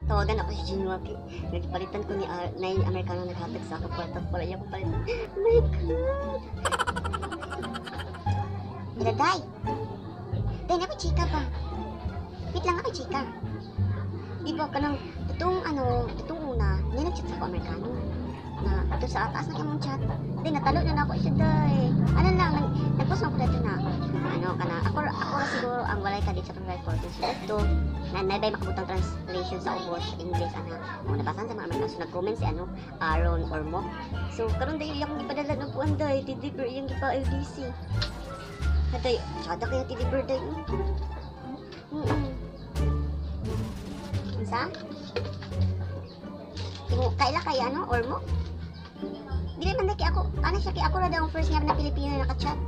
Tawagan ako si Jinwa kay nagpalitan ko ni na yung Amerikano naghatag sa ako kwarta para iya ko palitan. Oh my God. Hello, Day. Day, na ko chika pa. Wait lang ako, chika. Di ba, kanang, totoong ano, totoong una, may nag-chat sa ako Amerikano. Na, ito sa taas na kayong chat. Day, natalo na na ako siya, Day. Ano lang, nag-post ako dito na, ano, kana, ako ra siguro ang walay ka sa pag record. So, dito, na naibay makabutang translation sa ubos, English, ana, o nabasan sa mga Amerikano. So, nag-comment si, ano, Aaron Ormo. So, karon day, iyang gipadala ng kuan, day, Teddy Bear, iyang gipa LDC. Haday, tsada kaya Teddy Bear, day. Unsa? Tingo, kaila kay ano, Ormo? Dili man day kay ako, ano siya, kay ako ra daw ang first nga na Pilipino na nakachat.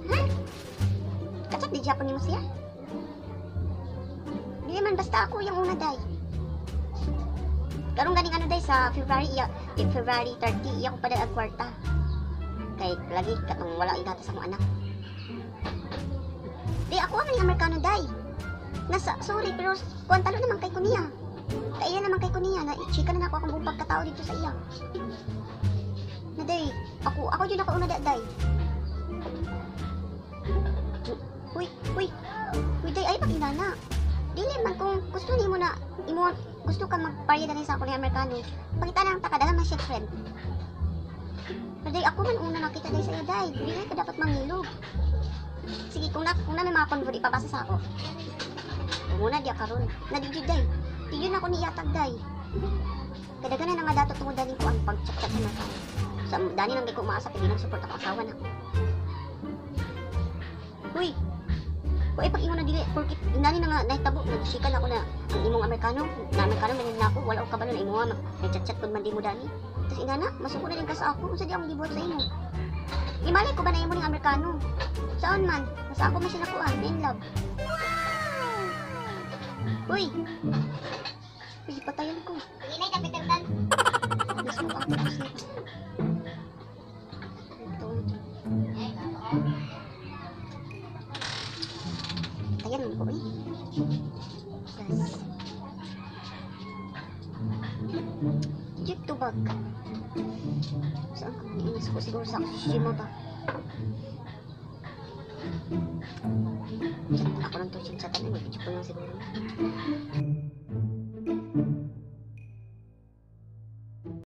Ha? Kachat di Japon nimo siya? Dili man basta ako yung una, day. Karon ganing ano, day, sa February iya, eh, February 30 iya ko padala ang kwarta. Kay lagi katong wala igata sa akong anak. Di ako man yung Amerikano, day. Nasa sorry pero kuan talo naman kay ko niya. Kaya naman kay ko niya na i-chika na nako akong buong pagkatao dito sa iya. Na day, ako jud ako una da, day. Uy, uy. Uy, day, ay pag-inana. Dili man kung gusto nimo na imo gusto ka magparya dali sa ako ni Amerikano. Pangita lang ta kada man siya friend. Pero day, ako man una nakita day sa iya, day. Dili ka dapat mangilog. Sige, kung na may mga convo, ipabasa sa ako. Muna diya karon. Na di jud, day. Di jud ako ni yatag, day. Kadaghanan na nga dato tungod dani ko ang pag-chat-chat sa Amerikano. Sa dani lang kay ko umaasa kay di nag-support ako asawa na. Uy. Uy, pag ingon na dili porkit inani na nga nahitabo nagsikan ako na ang imong Amerikano, na Amerikano man na ako, wala ko kabalo na imo nga nag-chat-chat pud man di mo dani. Tapos ingana, masuko na din ka sa ako, unsa di akong gibuhat sa imo? Imalay ko ba na imo ning Amerikano? Saan man? Nasa ako man siya nakuha, in love. Uy. Uy, patayan ko. Inay ka, Peter Dan. Nasuko ako kasi. Ito. Patayan ko eh. Yes. Jeep tubag. Saan ka? Inis ko siguro sa Shima ba? Chat ako lang to, chat-chatan. Ay, mag-video ko lang siguro.